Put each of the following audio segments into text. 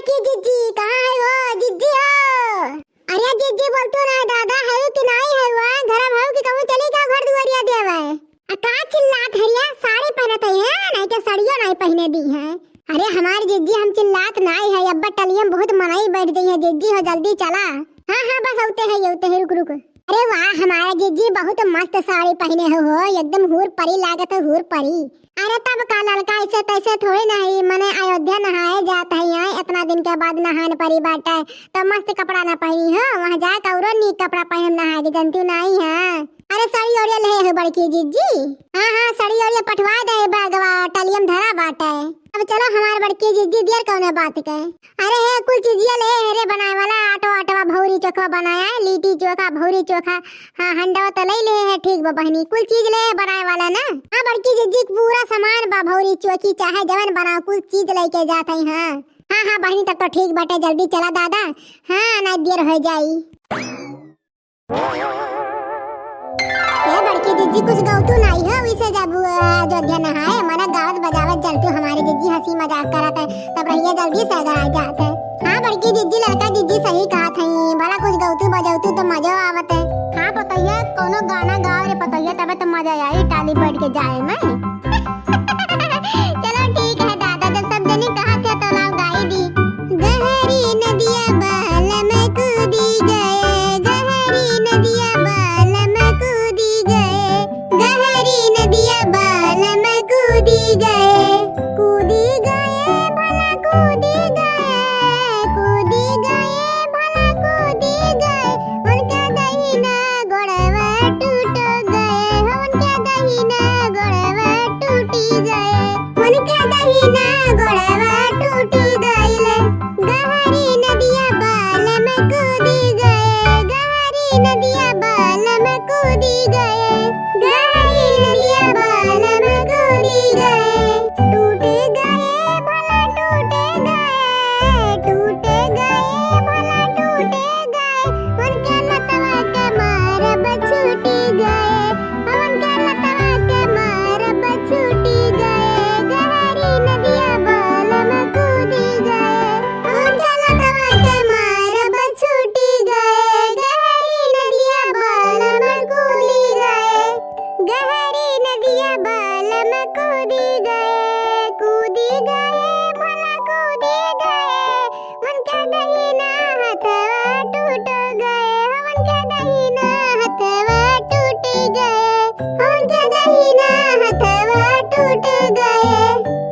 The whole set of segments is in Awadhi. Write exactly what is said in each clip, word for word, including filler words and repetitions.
कि जिज्जी, कहाँ है हो, जिज्जी हो? अरे जिज्जी बोलतू ना दादा, है कि नाहीं है हो? घर में है कि कहूँ चली का घर दुआरिया देवे? आ का चिल्लात हरिया? साड़ी पहनत है, हैं? नाहीं तो साड़ियो नाहीं पहने दी है। अरे हमारी जिज्जी, हम चिल्लात नाहीं है, अब्बा टलियम बहुत मनई बैठ गई है। जिज्जी हो, जल्दी चला। हाँ, हाँ, बस अउते है, अउते है, रुक, रुक। अरे वाह, हमारा जिज्जी बहुत मस्त साड़ी पहने हो, हो, एकदम हूर परी लागत है, हूर परी। अरे तब का ललका ऐसे तैसे थोड़ी नहीं, मने अयोध्या नहाए जात है यहाँ, इतना दिन के बाद नहान परी बाटे, तो मस्त कपड़ा ना पहनी हो, वहाँ जाए के औरो नीक कपड़ा पहन नहाए के, जनती नहीं है। अरे साड़ी ओड़िया ले हो बड़की जिज्जी? हाँ, हाँ, साड़ी ओड़िया पठवा दे, बैगवा टलियम धरा बाटे। अब चलो हमार बड़की जिज्जी, देर कौने बात के। अरे हे, कुल चीजिया ले हे रे बनाए वाला, आटो आटवा भौरी चोखवा बनाया है, लिट्टी चोखा, भौरी चोखा, हाँ, हंडवा तो ले ले है, ठीक बा बहनी, कुल चीज ले बनाए वाला ना। हाँ बड़की जिज्जी, पूरा सामान बा, भौरी चोखी चाहे जवन बनाओ, कुल चीज लेके जात है। हाँ, हाँ, हाँ बहनी, तब तो ठीक बाटे, जल्दी चला दादा, हाँ, ना देर हो जाई। ए बड़की जिज्जी, कुछ गौतू नाई हो, वैसे जब, अ, अयोध्या नहाए, मना गावत बजावत चलतू, हमारी जिज्जी हंसी मजाक करत है, तब रहिए जल्दी से अगर आ जात है। हाँ बड़की जिज्जी, ललका जिज्जी सही कहत है, भला कुछ गौतू बजौतू तो मजो आवत है। हाँ पतोहिया, कोनो गाना गाओ रे पतोहिया, तबे तो मजा आई टाली बैठ के जाए में। चलो ठीक है दादा, जब सब जनी कहत है तो लाओ गाई दी। गहरी नदिया बालम कूदी गए, गहरी नदिया बालम कूदी गए, गहरी नदिया बालम कूदी गए, कूदी गए भला कूदी गए, कूदी गए भला कूदी गए, उनका दहिना गोड़वा टूट गए, उनका दहिना गोड़वा टूटी गए, उनका दहिना गोड़वा टूटी गइल। गहरी नदिया बालम कूदी गए, गहरी नदिया बालम कूदी गए, गहरी नदिया बालम कूदी गए। टूट गए भला टूट गए, टूट गए भला टूट गए, उनके लतवा के मारब छूटी गए, उनके लतवा के मारब छूटी गए। गहरी नदिया बालम कूदी गए, उनके लतवा के मारब छूटी गए। गहरी नदिया बालम कूदी गए, गहरी नदिया बालम कूदी गए, कूदी गए भला कूदी गए, उनके दहिना हथवा टूट गए, उनके दहिना हथवा टूट गए, उनके दहिना हथवा टूट गए,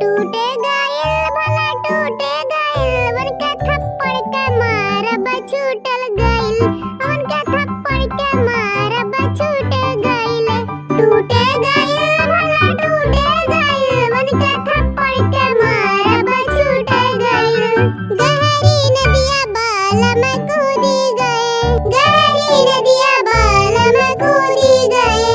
टूट गए भला टूट गए, उनके थप्पड़ के मारब छूटल गइल, उनके थप्पड़ के मारब छूट गइल, टूट गइल भला टूट गइल, उनके थप्पड़ के मारब छूट गइल। गहरी नदिया बालम कूदी गए, गहरी नदिया बालम कूदी गए,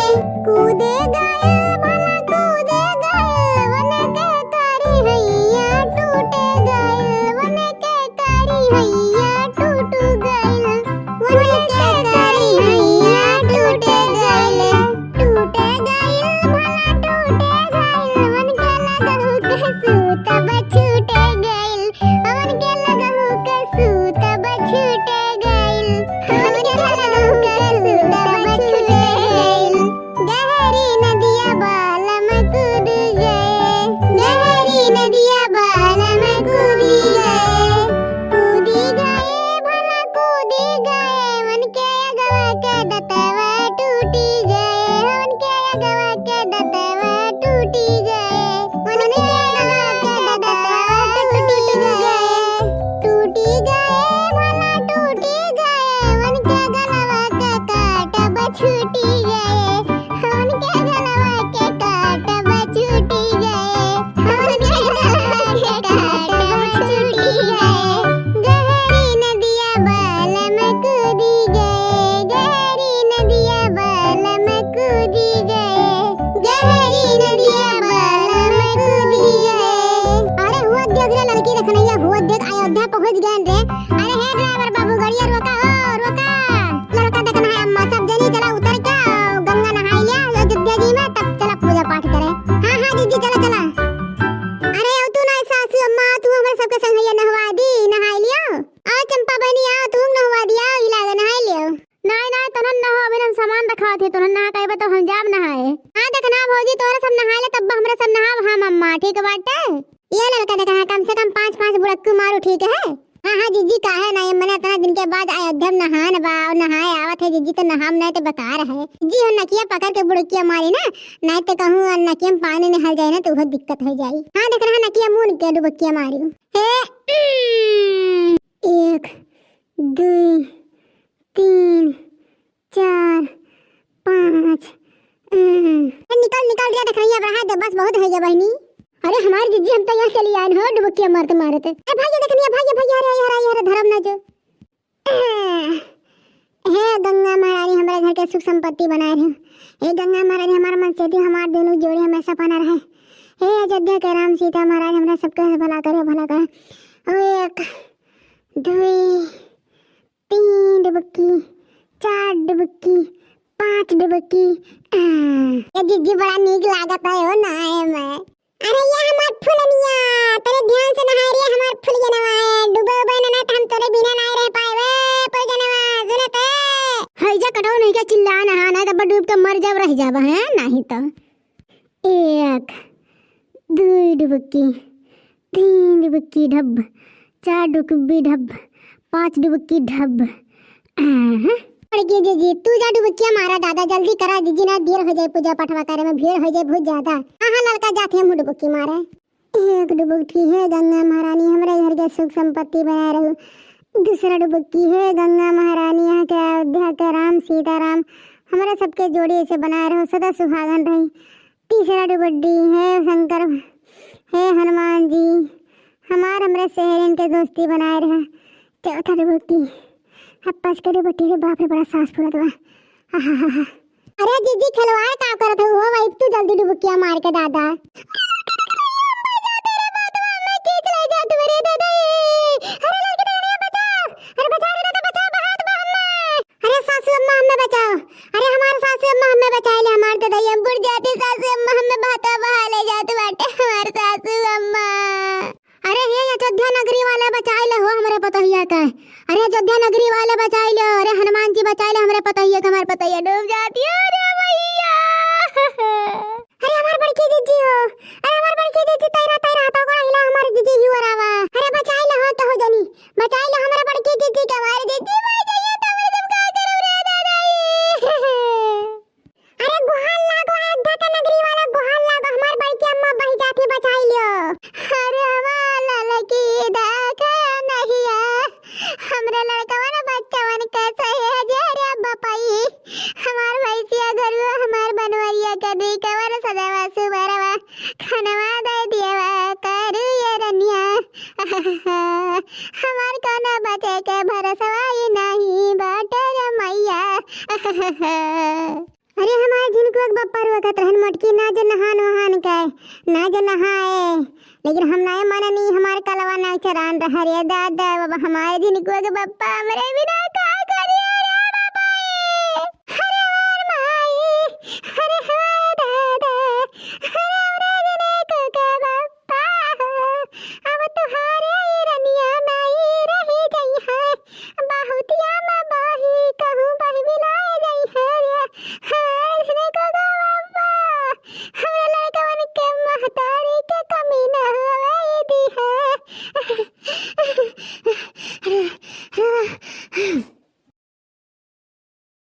कूदे गए भला कूदे गए, उनके करी हैया टूट गइल, उनके करी हैया टूट गइल, उनके करी हैया टूट गइल, टूट गइल भला टूट गइल, उनके लगहू के सूतब छूट गइल, उनके लगहू के सूतब छूट गइल, उनके लगहू के सूतब छूट गइल। गहरी नदिया बालम कूद गए, गहरी नदिया बालम कूद गए, कूदी गए भला कूदी गए, उनके अगवा के दतवा टूटी गए, उनके अगवा के दतवा टूटी गए, उनके अगवा के दतवा टूटी गए, टूटी गए भला टूटी गए, उनके गलवा के कांटब छूटी गए, उनके गलवा के कांटब छूटी गए, उनके गलवा के कांटब छूटी गए। गहरी नदिया बालम कूदी गए, गहरी नदिया बालम कूदी गए, गहरी नदिया बालम कूदी गए। अरे हुआ देख रे लड़की देखनैया, हुआ देख अयोध्या पहुँच गए रे। अरे हे ड्राइवर बाबू, गड़िया रोका हो, रोका। लड़का देखना है अम्मा, सब जनी चला उतर के गंगा नहाई लिया अयोध्या जी में, तब चला पूजा पाठ करे। हाँ, हाँ, जिज्जी, चला, चला। अरे, अउतू ना सासू अम्मा, तू हमरे सबके संग हैया नहवा दी, नहाई कुमारू ठीक है? हाँ, हाँ, जिज्जी, काहे ना, ये मने इतना दिन के बाद अयोध्या में नहान बा, और नहाए आवत है, जिज्जी, तो नहाम नहीं तो बेकार है। जिज्जी, हो नकिया पकड़ के बुड़किया मारी ना, नहीं तो कहूँ और नकिया में पानी निकल जाए ना, तो बहुत दिक्कत हो जाई। हाँ, देख रहा, नकिया मुन के डुबकिया मारी। हे, एक, दुई, तीन, चार, पाँच। अं। निकल, निकल रे, देख रही है, अब रहा दे, बस बहुत है ये बहनी। अरे हमार जिज्जी, हम तो यहाँ चली आए हो, डुबकिया मारते मारते। ए भैया, देख रही है, भैया, भैया, अरे, अरे, अरे, धर्म ना जो। हे गंगा महारानी, हमारे घर के सुख संपत्ति बनाए रहे। हे गंगा महारानी, हमार मन से थी, हमार दोनों जोड़ी हमेशा बना रहे। हे अयोध्या के राम सीता महाराज, हमरा सबके भला करे, भला करे। ओ एक, दुई, तीन डुबकी, चार डुबकी, पाँच डुबकी। आ। ये जिज्जी बड़ा नीक लागत है हो नहाए में। अरे ये हमार फुलनिया, तनी ध्यान से नहाए रे हमार फुलगनवा, डूबे उबे ना, ना त हम तोरे बिना नाय रह पाएबे फुलगनवा, सुनत है? हई जा कटो नहीं के चिल्ला नहा, ना तब डूब के मर जाब, रह जाब, हैं? नहीं तो। एक, दुई डुबकी, तीन डुबकी ढब, चार डुबकी ढब, पाँच डुबकी ढब। अहं। बड़की जिज्जी, तू जा डुबकिया मारा दादा, जल्दी करा जिज्जी, ना देर हो जाए पूजा पाठवा करे में, भीड़ हो जाए बहुत ज्यादा। हाँ, हाँ, ललका जात है, हम डुबकी मारे। एक डुबकी, हे गंगा महारानी, हमरे घर के सुख संपत्ति बनाए रहू। दूसरा डुबकी, हे गंगा महारानी, यहाँ के अयोध्या के राम, सीता राम, हमरा सबके जोड़ी ऐसे बनाए रहो, सदा सुहागन रही। तीसरा डुबड्डी, हे शंकर, हे हनुमान जी, हमार हमरे सहेलियन के दोस्ती बनाए रहे। चौथा डुबड्डी, अब पाँच के डुबड्डी, रे बाप रे, बड़ा सांस फूलत बा। आहाहाहा। अरे जिज्जी, खिलवाड़ का करत हो? हो भाई, तू जल्दी डुबकिया मार के दादा। अरे लड़के, अरे बचाओ, अरे बचाओ रे दादा, बचाओ, बहुत बा हमें। अरे सासू अम्मा, हमें बचाओ। अरे हमार सासू अम्मा, हमें बचाए ले, हमार ददई, हम बुड़ जाती सासू अम्मा, हमें भाता बहा ले जात बाटे हमार सासू अम्मा। अरे हे अयोध्या नगरी वाले, बचाए ले हो हमरे पतोहिया के। अरे अयोध्या नगरी वाले, बचाए ले, अरे हनुमान जी, बचाए ले हमरे पतोहिया के, हमार पतोहिया डूब जाती है, अरे भैया। अरे हमार बड़की जिज्जी हो, अरे हमार बड़की जिज्जी, तैरा तैरा हाथों को हिला, हमार जिज्जी ही वरावा। अरे बचाए ले हो, कहो जनी, बचाई लो हमरा बड़की जिज्जी के, हमारी जिज्जी मर जाइए तो हमरे सब का करब रे दादा रे। अरे गोहार लागो, अयोध्या के नगरी वाला गोहार लागो, हमार बड़की अम्मा बही जाती, बचाई लियो। अरे हमार ललकी देखा नहिया, हमरे लड़कवन बच्चवन के सहेज रे बपई, हमार भैंसिया घरुआ, हमार बनवरिया के दी कवर सजावा सुबरवा, खनवा दे दियवा करू ये रनिया। हमार कौनो बचे के भरोसवा ही नहीं बाटे रे मैया। अरे हमारे झिनकुआ के बप्पा रोकत रहन मोटकी, ना जो नहान वहान के, ना जो नहाए, लेकिन हम नाय माननी, हमार कलवा ना चरान रहा रे दादा। बाबा हमारे झिनकुआ के बप्पा हमरे बिना का करिए रे बाबा। अरे हमार माई, अरे हमार दादा, अरे हमरे झिनकुआ के बप्पा। अब तुहारे ई रनिया नाई रही गई है, बहुतिया में बही कहूँ बही बिलाए गई है रे। हाय रे गो गो अम्मा, हमरे लड़कवन के महतारी के कमी न होवे दी है।